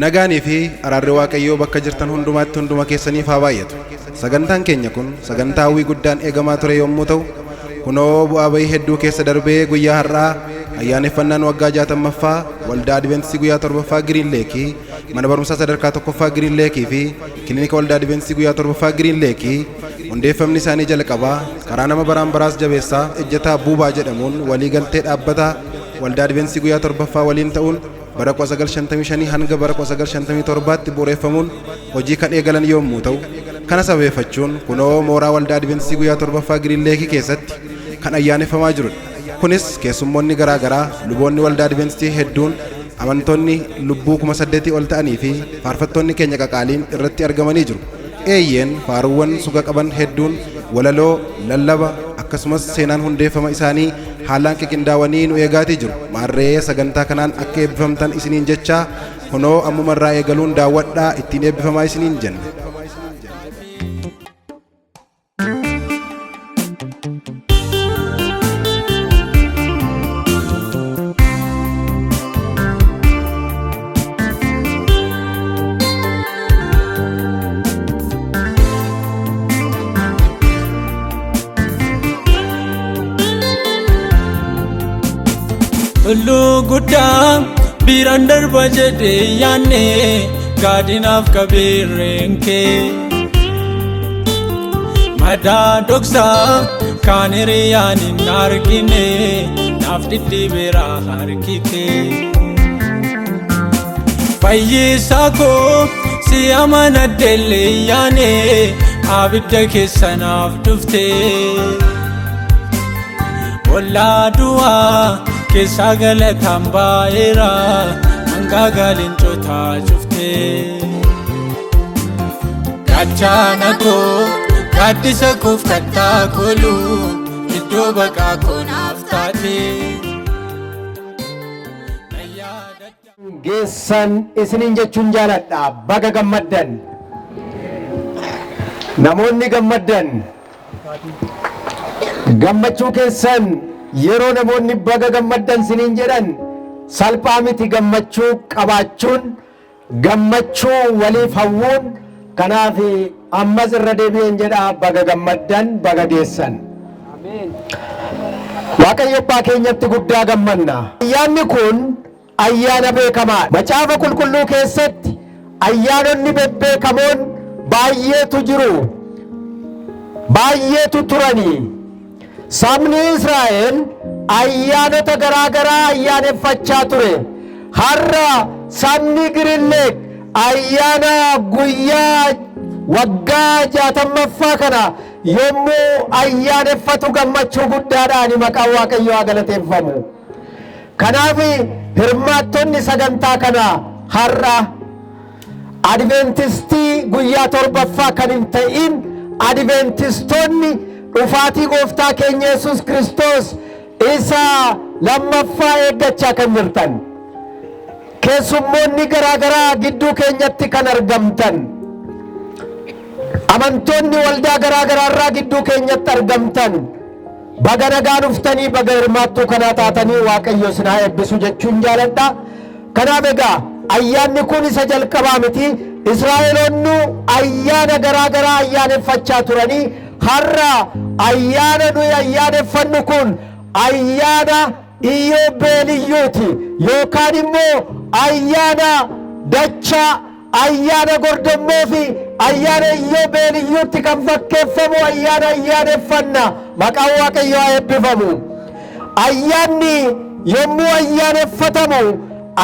Nagaanii fi araarri Waaqayyoo bakka jirtan hundumaatti hunduma keessaniif haa baay'atu. Sagantaan keenya kun sagantaa hawwii guddaan eegamaa ture yommuu ta'u, kunoo bu'aa bayii hedduu keessa darbee guyyaa har'aa ayyaaneffannaan waggaa 60ffaa Waldaa Adventistii Guyyaa 7ffaa Giriin Leekii, Mana Barumsaa Sadarkaa 1ffaa Giriin Leekii fi Kilinika Waldaa Adventistii Guyyaa 7ffaa Giriin Leekii hundeeffamni isaanii jalqabaa karaa nama baraan baraas jabeessaa Ejjetaa Buubaa jedhamuun walii galtee dhaabbata Waldaa Adventistii Guyyaa 7ffaa waliin ta'uun bara 1955 hanga bara 1957tti bu'ureeffamuun hojii kan eegalan yoommuu ta'u, kana sababeeffachuun kunoo mooraa Waldaa Adventistii Guyyaa 7ffaa Giriin Leekii keessatti kan ayyaaneffamaa jirudha. Kunis keessummoonni garaa garaa, luboonni Waldaa Adventistii hedduun, amantoonni lubbuu 8,000 ol ta'anii fi faarfattoonni keenya qaqaaliin irratti argamanii jiru. Eeyyeen, faaruuwwan suga qaban hedduun, walaloo, lallaba, akkasumas seenaan hundeeffama isaanii haalaan qiqindaawanii nu eegaatii jiru. Maarree sagantaa kanaan akka eebbifamtan isiniin jechaa, kunoo ammumarraa eegaluun daawwadhaa ittiin eebbifamaa isiniin jenna. Tulluu guddaa biiraan darba jedhee yaanne gaadinaaf qabeerreen kee. Madaa dhoksaa kan hiriyaan hin argine naaf dhidhiibeera harki kee. Fayyisaa koo si amanadheellee yaane abidda keessa naaf dhufte. Ollaa du'aa keessaa galataan baa'eera mangaagaa leencotaa cufte. Gaachana koo gaaddisa koof kattaa koolu iddoo baqaa koo naaf taate. Geessan isiniin jechuun jaaladha. Baga gammaddan. Namoonni gammaddan gammachuu keessan yeroo namoonni baga gammaddan isiniin jedhan salphaa miti gammachuu qabaachuun gammachuu waliif hawwuun kanaaf ammas irra deebi'een jedha baga gammaddan baga geessan. Waaqayyo abbaa keenyatti guddaa gammanna. Ayyaanni kun ayyaana beekamaadha. Macaafa qulqulluu keessatti ayyaanonni bebbeekamoon baay'eetu jiru. Baay'eetu turani. Sabni Israa'el ayyaanota garaa garaa ayyaaneffachaa ture. Har'a sabni Giriinleek ayyaana guyyaa waggaa 60ffaa kana yommuu ayyaaneffatu gammachuu guddaadhaan maqaan Waaqayyoo haa galateeffamu. Kanaaf hirmaattonni sagantaa kanaa har'a Adventistii guyyaa 7ffaa kan hin ta'in Adventistoonni dhufaatii gooftaa keenya Yesuus Kiristoos isa lammaffaa eeggachaa kan jirtan keessummoonni garaa garaa gidduu keenyatti kan argamtan amantoonni waldaa garaa garaa irraa gidduu keenyatti argamtan baga nagaa dhuftanii baga hirmaattuu kanaa taatanii Waaqayyo isin haa eebbisu jechuun jaaladha. Kanaaf egaa ayyaanni kun isa jalqabaa miti. Israa'eloonni ayyaana garaa garaa ayyaaneffachaa turanii har'a ayyaana nuyi ayyaaneffannu kun ayyaana Iyyoobeeliyyuuti yookaan immoo ayyaana dachaa ayyaana gordommoo fi ayyaana Iyyoobeeliyyuutti kan fakkeeffamu ayyaana ayyaaneffanna. Maqaan Waaqayyoo haa eebbifamu. Ayyaanni yommuu ayyaaneffatamu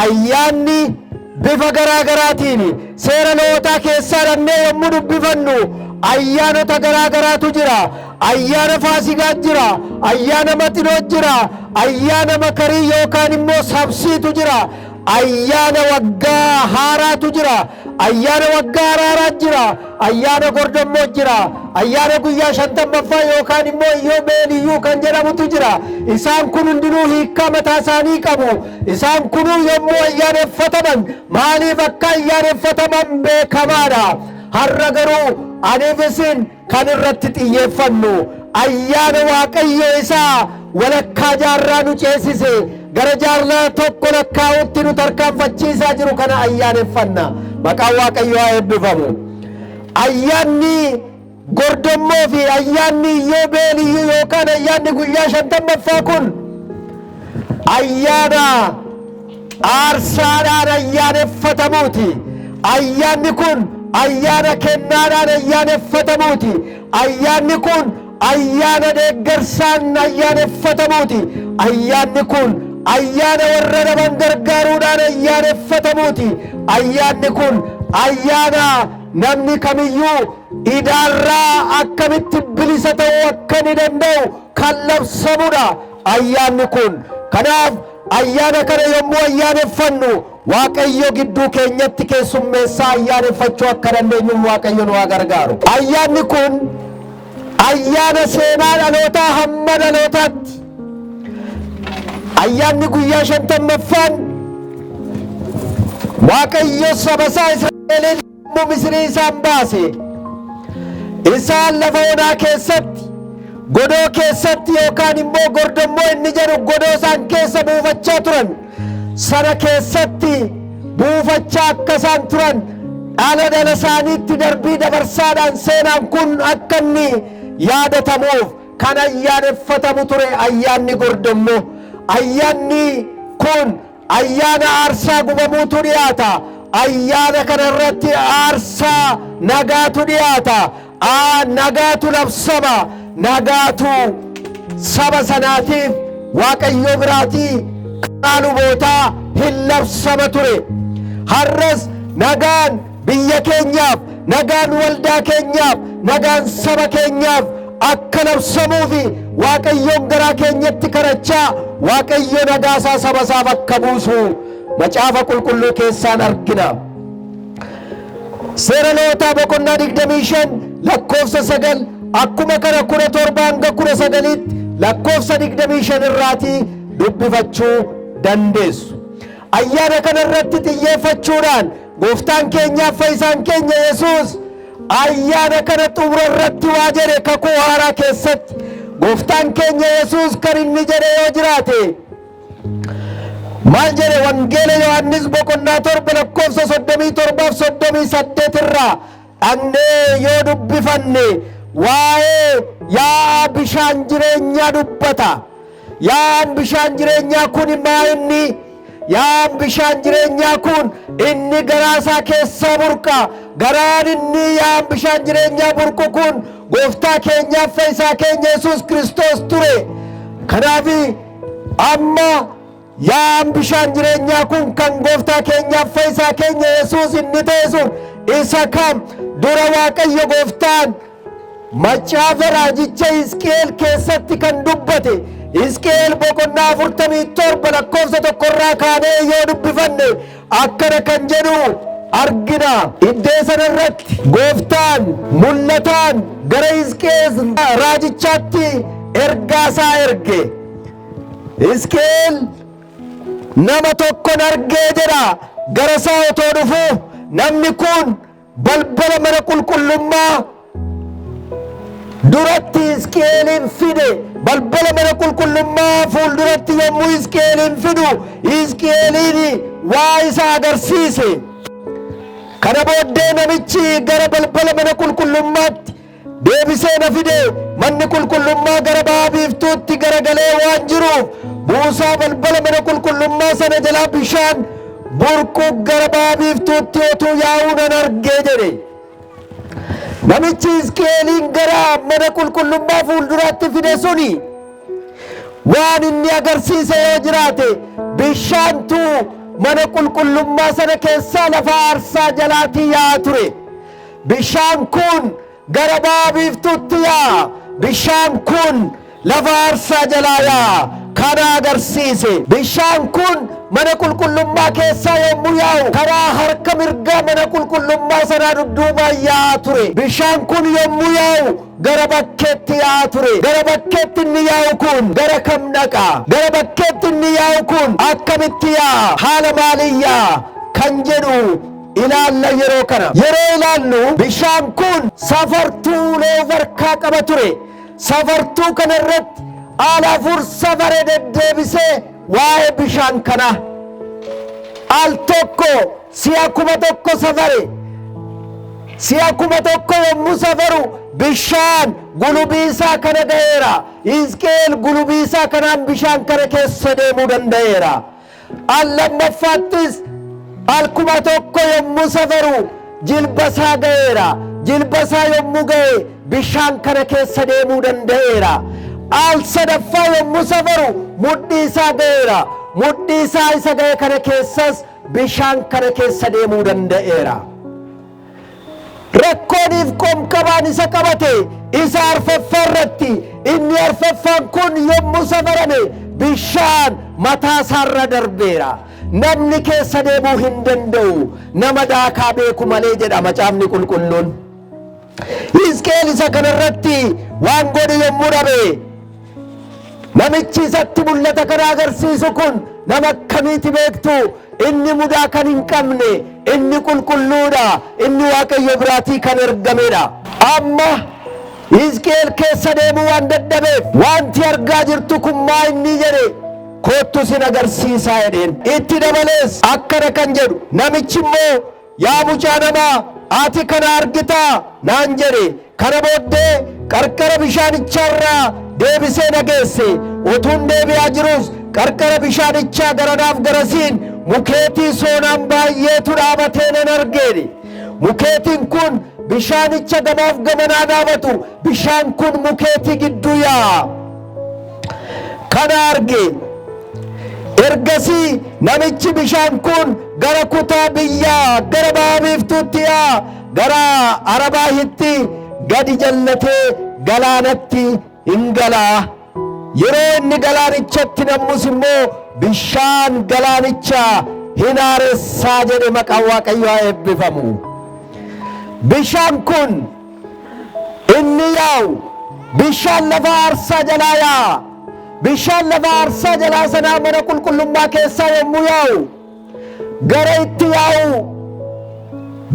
ayyaanni bifa garaa garaatiin seera lootaa keessaa dhannee yommuu dubbifannu ayyaanota garaa garaatu jira. Ayyaana Faasigaa jira, ayyaana Maxinoo jira, ayyaana Makarii yookaan immoo Sabsiitu jira, ayyaana waggaa haaraatu jira, ayyaana waggaa araaraa jira, ayyaana gordommoo jira, ayyaana guyyaa 50ffaa yookaan immoo Iyyoobeeliyyuu kan jedhamutu jira. Isaan kun hundinuu hiikkaa mataa isaanii qabu. Isaan kunuu yommuu ayyaaneffataman maaliif akka ayyaaneffataman beekamaadha. Har'a garuu aniif isin kan irratti xiyyeeffannu ayyaana Waaqayyoo isa walakkaa jaarraa nu ceesise gara jaarraa tokko lakkaa'utti nu tarkaanfachiisaa jiru kana ayyaaneffanna. Maqaan Waaqayyoo haa eebbifamu. Ayyaanni gordommoo fi ayyaanni iyyoobeeliyyuu yookaan ayyaanni guyyaa 50ffaa kun ayyaana aarsaadhaan ayyaaneffatamuuti. Ayyaanni kun ayyaana kennaadhaan ayyaaneffatamuuti. Ayyaanni kun ayyaana deeggarsaan ayyaaneffatamuuti. Ayyaanni kun ayyaana warra dhaban gargaaruudhaan ayyaaneffatamuuti. Ayyaanni kun ayyaana namni kamiyyuu idaarraa akkamitti bilisa ta'uu akka inni danda'u kan labsamudha ayyaanni kun. Kanaaf ayyaana kana yommuu ayyaaneffannu Waaqayyo gidduu keenyatti keessummeessaa ayyaaneffachuu akka dandeenyuuf Waaqayyo nu haa gargaaru. Ayyaanni kun ayyaana seenaa dhalootaa hamma dhalootaatti, ayyaanni guyyaa 50ffaan Waaqayyo saba isaa Israa'eliin yommuu Misirii isaan baase, isaan lafa onaa keessatti, godoo keessatti, yookaan immoo gordommoo inni jedhu godoo isaan keessa buufachaa turan sana keessatti buufachaa akka isaan turan, dhala dhala isaaniitti darbii dabarsaadhaan seenaan kun akka inni yaadatamuuf kan ayyaaneffatamu ture ayyaanni gordommoo. Ayyaanni kun ayyaana aarsaa gubamuutu dhiyaata. Ayyaana kana irratti aarsaa nagaatu dhiyaata. Nagaatu labsama. Nagaatu saba sanaatiif Waaqayyo biraatii karaa lubootaa hin labsama ture. Har'as nagaan biyya keenyaaf, nagaan waldaa keenyaaf, nagaan saba keenyaaf akka labsamuufi Waaqayyoon garaa keenyatti kadhachaa, Waaqayyo nagaasaa saba isaaf akka buusu macaafa qulqulluu keessaan argina. Seera Lewwotaa boqonnaa 25 lakkoofsa 9, akkuma kana 17 hanga 19tti lakkoofsa 25 irraatii dubbifachuu dandeessu. Ayyaana kana irratti xiyyeeffachuudhaan gooftaan keenyaaf fayyisaan keenya Yesuus ayyaana kana xumura irratti waa jedhe. Kakuu haaraa keessatti gooftaan keenya Yesuus kan inni jedhe yoo jiraate maal jedhe? Wangeela Yohaannis boqonnaa 7 lakkoofsa 37f 38 irraa dhaqnee yoo dubbifanne, waa'ee yaa'a bishaan jireenyaa dubbata. Yaa'aan bishaan jireenyaa kun maa inni? Yaa'aan bishaan jireenyaa kun inni garaa isaa keessaa burqa. Garaan inni yaa'aan bishaan jireenyaa burqu kun gooftaa keenyaaf fayyisaa keenya Yesuus Kiristoos ture. Kanaaf amma yaa'aan bishaan jireenyaa kun kan gooftaa keenyaaf fayyisaa keenya Yesuus inni ta'e sun isa kam? Dura Waaqayyo gooftaan macaafa raajicha Hisqi'eel keessatti kan dubbate, Hisqi'eel boqonnaa 47 lakkoofsa 1rraa kaanee yoo dubbifanne, akkana kan jedhu argina. Iddoo sana irratti gooftaan mul'ataan gara Hisqi'eel raajichaatti ergaa isaa erge. Hisqi'eel nama tokkon argee jedha, gara isaa otoo dhufu. Namni kun balbala mana qulqullummaa duratti Hisqi'eelin fide. Balbala mana qulqullummaa fuulduratti yommuu Hisqi'eelin fidu, Hisqi'eeliin waa isa agarsiise. Kana booddee namichi gara balbala mana qulqullummaatti deebisee na fide. Manni qulqullummaa gara ba'a biiftuutti garagalee waan jiruuf, buusaa balbala mana qulqullummaa sana jalaa bishaan burqu gara ba'a biiftuutti otuu yaa'uu nan argee jedhe. Namichi Hisqi'eeliin gara mana qulqullummaa fuulduraatti fide suni waan inni agarsiise yoo jiraate, bishaantu mana qulqullummaa sana keessaa lafa aarsaa jalaatii yaa'aa ture. Bishaan kun gara ba'a biiftuutti yaa'a. Bishaan kun lafa aarsaa jalaa yaa'a. Kana agarsiise. Bishaan kun mana qulqullummaa keessaa yommuu yaa'u, karaa harka mirgaa mana qulqullummaa sanaa dudduubaan yaa'aa ture. Bishaan kun yommuu yaa'u gara bakkeetti yaa'aa ture. Gara bakkeetti inni yaa'u kun gara kam dhaqa? Gara bakkeetti inni yaa'u kun akkamitti yaa'a? Haala maaliin yaa'a? Kan jedhu ilaalla yeroo kana. Yeroo ilaallu, bishaan kun safartuu ulee of harkaa qaba ture. Safartuu kana irratti al afur safare deddeebisee. waa'ee bishaan kanaa. Al tokko si'a 1000 safare. Si'a 1000 yommuu safaru bishaan gulubii isaa kana ga'eera. Hisqeel gulubii isaa kanaan bishaan kana keessa deemuu danda'eera. Al lammaffaattis al 1000 yommuu safaru jilba isaa ga'eera. Jilba isaa yommuu ga'e bishaan kana keessa deemuu danda'eera. Al sadaffaa yommuu safaru mudhii isaa ga'eera. Mudhii isaa isa ga'e kana keessas bishaan kana keessa deemuu danda'eera. Rakkooniif qomqabaan isa qabate isa arfaffaa irratti, inni arfaffaan kun yommuu safarame bishaan mataa isaarra darbeera. Namni keessa deemuu hin danda'u nama daakaa beeku malee jedha macaafni qulqulluun. Hisqeel isa kanarratti waan godhu yommuu dhabe, namichi isatti mul'ata kana agarsiisu kun nama akkamiiti beektu? Inni mudaa kan hin qabne, inni qulqulluudha, inni Waaqayyo biraatii kan ergamedha. Amma Hisqeel keessa deemuu waan dadhabeef, wanti argaa jirtu kun maa inni jedhe, koottu sin agarsiisaa jedheen. Itti dabalees akkana kan jedhu, namichi immoo, yaa mucaa namaa, ati kana argitaa naan jedhe. Kana booddee qarqara bishaanichaarraa deebisee na geesse. Utuun deebi'aa jirus qarqara bishaanichaa garanaaf garasiin mukeetii soonaan baay'eetu dhaabatee nan argeeni. Mukeetiin kun bishaanicha gamaaf gamanaa dhaabatu. Bishaan kun mukeetii gidduu yaa'a. Kana arge. Ergasii namichi, bishaan kun gara kutaa biyyaa gara ba'a biiftuutti yaa'a, gara Arabaahitti gadi jallatee galaanatti hin galaa. Yeroo inni galaanichatti nammus immoo bishaan galaanicha hin haaressaa jedhe. Maqaan Waaqayyo haa eebbifamu. Bishaan kun inni yaa'u bishaan lafa aarsaa jalaa yaa'a. Bishaan lafa aarsaa jalaa sanaa mana qulqullummaa keessaa yommuu yaa'u gara itti yaa'u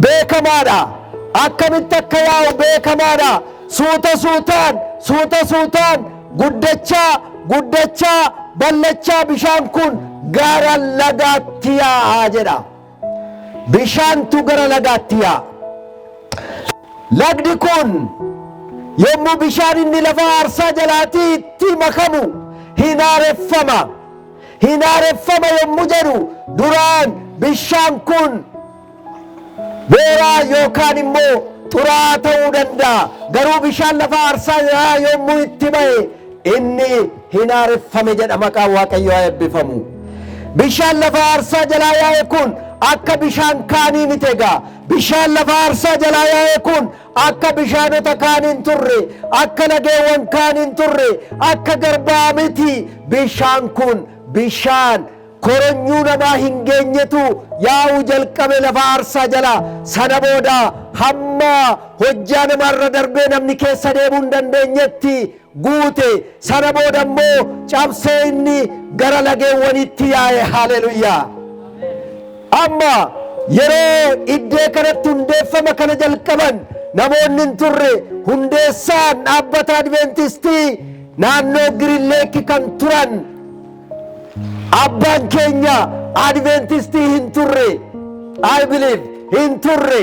beekamaadha. Akkamitti akka yaa'u beekamaadha. Suuta suutaan, suuta suutaan guddachaa guddachaa ballachaa bishaan kun gara lagaatti yaa'aa jedha. Bishaantu gara lagaatti yaa'a. Lagni kun yommuu bishaan inni lafa aarsaa jalaatii itti makamu hin haareffama. Hin haareffama yommuu jedhu, duraan bishaan kun booraa yookaan immoo xuraa'aa ta'uu danda'a. Garuu bishaan lafa aarsaa jalaa yommuu itti ba'e inni hin haareffame jedha. Maqaan Waaqayyoo haa eebbifamu. Bishaan lafa aarsaa jalaa yaa'e kun akka bishaan kaanii miti egaa. Bishaan lafa aarsaa jalaa yaa'e kun akka bishaanota kaanii hin turre, akka lageewwan kaanii hin turre, akka garbaa miti. Bishaan kun bishaan koronyuu namaa hin geenyetu yaa'uu jalqabe lafa aarsaa jalaa. Sana booda hamma hojjaa namaarra darbee namni keessa deemuu hin dandeenyetti guute. Sana booda immoo cabsee inni gara lageewwanitti yaa'e. Haaleluyyaa! Amma yeroo iddee kanatti hundeeffama kana jalqaban namoonni hin turre. Hundeessaan dhaabbata Adventistii naannoo Green Lake kan turan abbaan keenya Adventistii hin turre. I believe hin turre.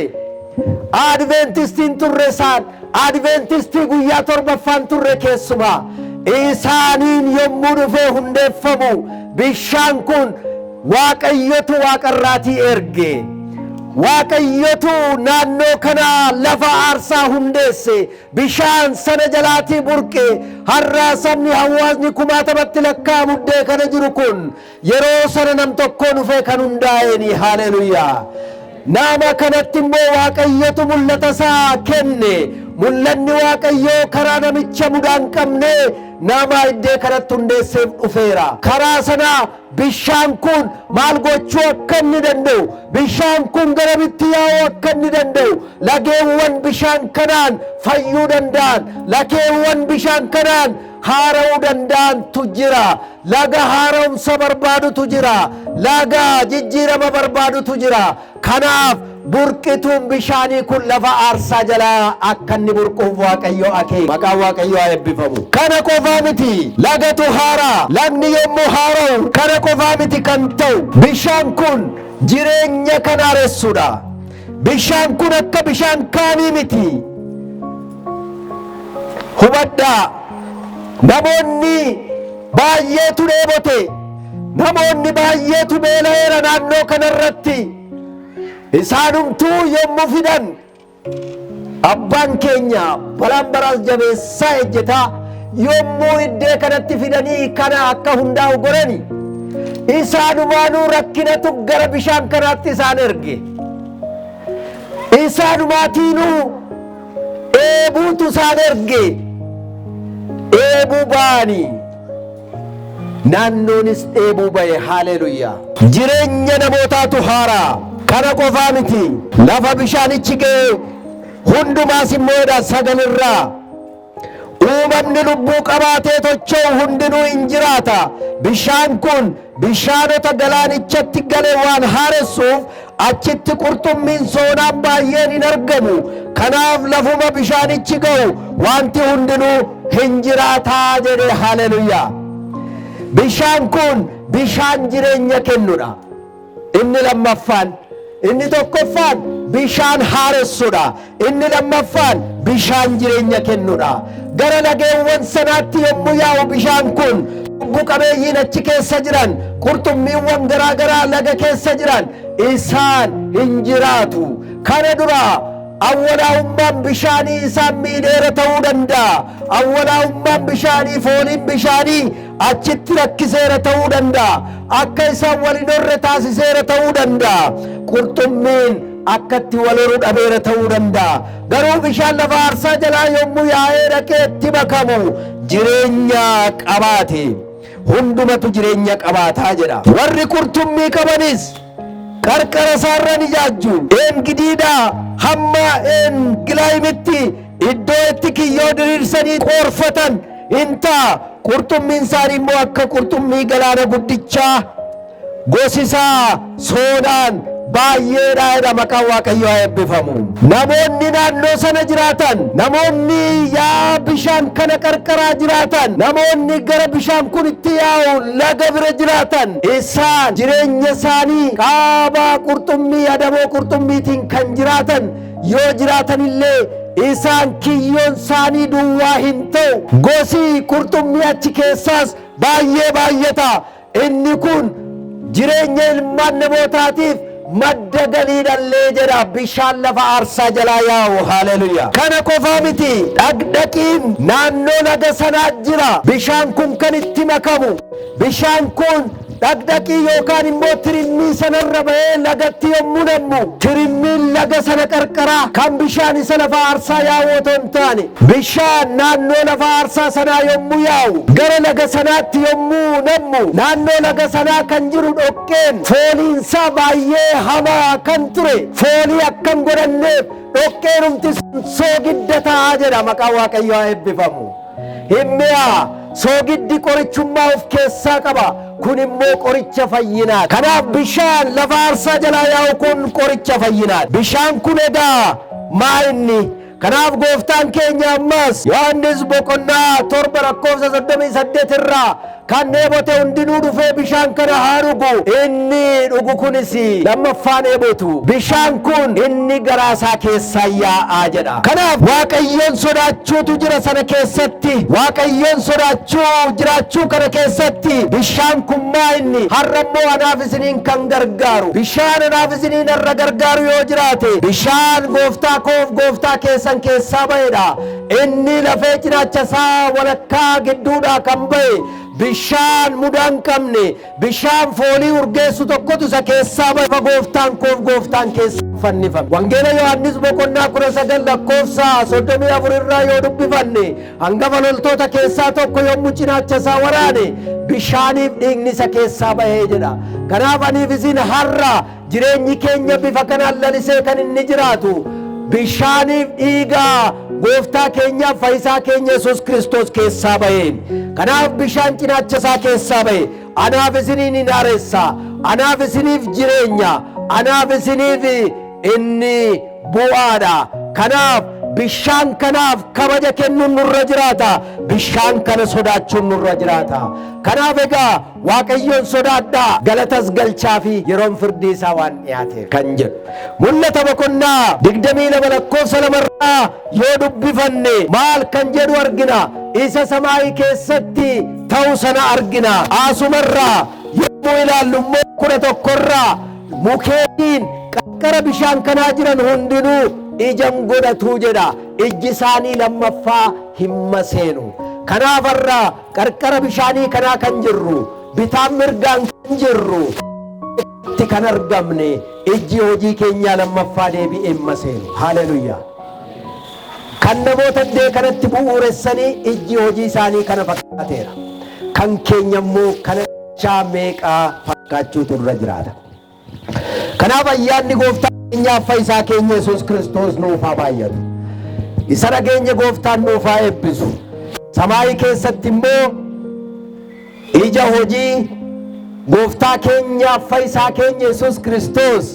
Adventistii hin turre isaan. Adventistii guyyaa torbaffaan turre keessumaa. Isaaniin yommuu dhufee hundeeffamu bishaan kun Waaqayyotu waaqarraatii erge. Waaqayyotu naannoo kana lafa aarsaa hundeesse. Bishaan sana jalaatii burqe. Har'a sabni, hawaasni kumaatamatti lakkaa'amu iddee kana jiru kun yeroo sana nam tokkoon dhufee kan hundaa'eeni. Haaleluyyaa! Nama kanatti immoo Waaqayyotu mul'ata isaa kenne. Mul'anni Waaqayyoo karaa namicha mudaa hin qabne nama iddee kanatti hundeesseef dhufeera. Karaa sanaa bishaan kun maal gochuu akka inni danda'u, bishaan kun garamitti yaa'uu akka inni danda'u, lageewwan bishaan kanaan fayyuu danda'an, lageewwan bishaan kanaan haara'uu danda'antu jira. Laga haara'umsa barbaadutu jira. Laga jijjiirama barbaadutu jira. Kanaaf Burqituun bishaanii kun lafa aarsaa jalaa akka inni burquuf Waaqayyo akeeke. Maqaan Waaqayyoo haa eebbifamu. Kana qofaa miti, lagatu haaraa. Lagni yommuu haara'u kana qofaa miti kan ta'u. Bishaan kun jireenya kan haaressudha. Bishaan kun akka bishaan kaanii miti. Hubadhaa, namoonni baay'eetu dheebote. Namoonni baay'eetu beela'eera naannoo kanarratti. Isaanumtuu yommuu fidan abbaan keenya balaan baraas jabeessaa ejjetaa yommuu iddee kanatti fidanii kana akka hundaa'u godhani, isaanumaanuu rakkinatu gara bishaan kanaatti isaan erge. Isaanumaatiinuu dheebuutu isaan erge. Dheebuu ba'anii, naannoonis dheebuu ba'e. Haaleluyyaa! Jireenya namootaatu haaraa. Kana qofaa miti, lafa bishaanichi ga'e hundumaas immoo jedha 9 irraa, uumamni lubbuu qabaatee tocho'u hundinuu hin jiraata. Bishaan kun bishaanota galaanichatti gale waan haaressuuf, achitti qurxummiin soonaan baay'een hin argamu. Kanaaf lafuma bishaanichi ga'u wanti hundinuu hin jiraataa jedhe. Haleluyaa! Bishaan kun bishaan jireenya kennudha. Inni lammaffaan, inni tokkoffaan bishaan haaressudha. Inni lammaffaan bishaan jireenya kennudha. Gara lageewwan sanaatti yommuu yaa'u bishaan kun, lubbu qabeeyyiin achi keessa jiran, qurxummiiwwan garaa garaa laga keessa jiran, isaan hin jiraatu. Kana dura awwalaa'ummaan bishaanii isaan miidheera ta'uu danda'a. Awwalaa'ummaan bishaanii, fooliin bishaanii achitti rakkiseera ta'uu danda'a. Akka isaan wal hin horre taasiseera ta'uu danda'a. Qurxummiin akkatti wal horu dhabeera ta'uu danda'a. Garuu bishaan lafa aarsaa jalaa yommuu yaa'ee dhaqee itti makamu jireenya qabaate. Hundumatu jireenya qabaataa jedha. Warri qurxummii qabanis qarqara isaarra ni ijaajju. Eengidiidhaa hamma Engilaayimitti iddoo itti kiyyoo diriirsanii qoorfatan in ta'a. Qurxummiin isaanii immoo akka qurxummii galaana guddichaa gosisaa soodaan baay'eedha jedha. Maqaan Waaqayyoo haa eebbifamu. Namoonni naannoo sana jiraatan, namoonni yaa bishaan kana qarqaraa jiraatan, namoonni gara bishaan kun itti yaa'u laga bira jiraatan, isaan jireenya isaanii qaabaa qurxummii, adamoo qurxummiitiin kan jiraatan yoo jiraatan illee, isaan kiyyoon isaanii duwwaa hin ta'u. Gosi qurxummii achi keessaas baay'ee baay'ata. Inni kun jireenya ilmaan namootaatiif madda galiidhallee jedha, bishaan lafa aarsaa jalaa yaa'u. Haleluya! Kana qofaa miti, dhaqdhaqiin naannoo laga sanaa jira. Bishaan kun kan itti makamu, bishaan kun dhaqdhaqii yookaan immoo tirimmii sanarra ba'ee lagatti yommuu nammu, tirimmiin laga sana qarqaraa kan bishaan isa lafa aarsaa yaa'u otoo hin taane, bishaan naannoo lafa aarsaa sanaa yommuu yaa'u gara laga sanaatti yommuu nammu, naannoo laga sanaa kan jiru dhoqqeen fooliinsaa baay'ee hamaa kan ture, foolii akkan godhanneef dhoqqeenumti sun soogidda ta'aa jedha. Maqaan Waaqayyoo haa eebbifamu. Himmiyaa soogiddi qorichummaa of keessaa qaba. Kun immoo qoricha fayyinaa. Kanaaf bishaan lafa aarsaa jalaa yaa'u kun qoricha fayyinaa. Bishaan kun egaa maa inni? Kanaaf gooftaan keenya ammas Yohannis boqonnaa 7 lakkoofsa 38 irraa, "Kan dheebote hundinuu dhufee bishaan kana haa dhugu. Inni dhugu kunis lammaffaan dheebotu. Bishaan kun inni garaa isaa keessaa yaa'aa" jedha. Kanaaf Waaqayyoon sodaachuutu jira sana keessatti. Waaqayyoon sodaachuu jiraachuu kana keessatti bishaan kun maa inni? Har'a immoo anaaf isiniin kan gargaaru, bishaan anaaf isiniin har'a gargaaru yoo jiraate, bishaan gooftaa koof gooftaa keessan keessaa ba'edha. Inni lafee cinaacha isaa walakkaa gidduudhaa kan ba'e, bishaan mudaa hin qabne, bishaan foolii urgeessu tokkotu isa keessaa ba'e, gooftaan koof gooftaan keessaa fannifame. Wangeela Yohaannis boqonnaa 19 lakkoofsa 34 irraa yoo dubbifanne, hangafa loltoota keessaa tokko yommuu cinaacha isaa waraane bishaaniif dhiigni isa keessaa ba'ee jedha. Kanaaf aniif isin har'a jireenyi keenya bifa kanaan lalisee kan inni jiraatu bishaaniif dhiigaa gooftaa keenyaaf fayyisaa keenya Yesuus Kiristoos keessaa ba'een. Kanaaf bishaan cinaacha isaa keessaa ba'e anaaf isiniin hin haaressa, anaaf isiniif jireenya, anaaf isiniif Inni bu'aadha. Kanaaf bishaan kanaaf kabaja kennuun nurra jiraata. Bishaan kana sodaachuun nurra jiraata. Kanaaf egaa Waaqayyoon sodaadhaa, galatas galchaa fi yeroon firdii isaa waan dhiyaateef kan jedhu. Mul'ata boqonnaa 22 lakkoofsa 2rraa yoo dubbifanne maal kan jedhu argina? Isa samaayii keessatti ta'u sana argina. Asumarraa yommuu ilaallu immoo 11rraa mukeetiin qarqara bishaan kanaa jiran hundinuu ija hin godhatu jedha. Ijji isaanii lammaffaa hin maseenu. Kanaaf har'a qarqara bishaanii kanaa kan jirru, bitaan mirgaan kan jirru, itti kan argamne, ijji hojii keenyaa lammaffaa deebi'ee hin maseenu. Haleluuyaa. Kan namoota iddee kanatti bu'uuressanii ijji hojii isaanii kana fakkaateera. Kan keenya immoo kana chaa meeqaa fakkaachuutu irra jiraata. Kanaaf ayyaanni gooftaa keenyaaf fayyisaa keenya Yesuus Kiristoos nuuf haa baay'atu. Isa dhageenya gooftaan nuuf haa eebbisu. Samaayii keessatti immoo ija hojii gooftaa keenyaaf fayyisaa keenya Yesuus Kiristoos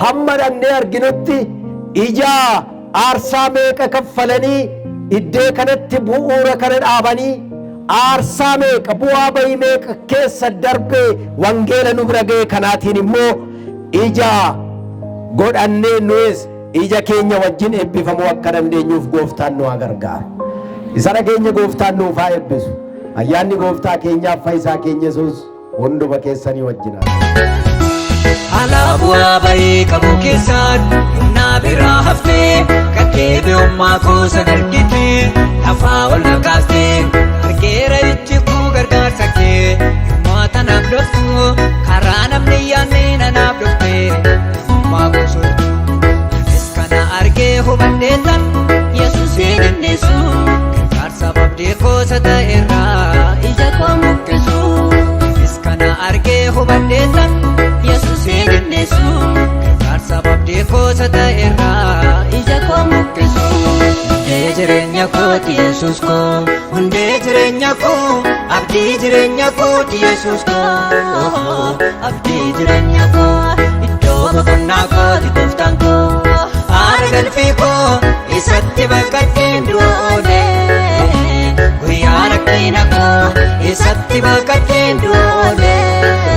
hamma dhaqnee arginutti, ija aarsaa meeqa kaffalanii iddee kanatti bu'uura kana dhaabanii, aarsaa meeqa, bu'aa bayii meeqa keessa darbee wangeela nu bira ga'e kanaatiin immoo ija godhannee nuyis ija keenya wajjin eebbifamuu akka dandeenyuuf gooftaan nu haa gargaaru. Isa dhageenya gooftaan nuuf haa eebbisu. Ayyaanni gooftaa keenyaaf fayyisaa keenya Yesuus hunduma keessanii wajjin haa ta'u. Haala bu'aa bayii qabu keessaan humnaa biraa haftee, gaddeebi'ummaa koo san argite, lafaa ol na kaaftee. Argeera ijji koo gargaarsa kee, dhimmoota naaf dhuftu, karaa namni yaadne nanaaf dhufte, dhimmaa koo soortu. Anis kana argee hubadheetan Yesuusiin innisu, gargaarsa abdii koosa ta'erraa ija koo muqqisu. Anis kana argee hubadheetan Yesuusiin innisu, gargaarsa abdii koosa ta'erraa ija koo muqqisu. Hundee jireenya kooti Yesuus koo, hundee jireenya koo, abdii jireenya kooti Yesuus koo, abdii jireenya koo, iddoo boqonnaa kooti gooftaan koo, haara galfii koo, isatti baqadheen du'oolee, guyyaa rakkina koo isatti baqadheen du'oolee.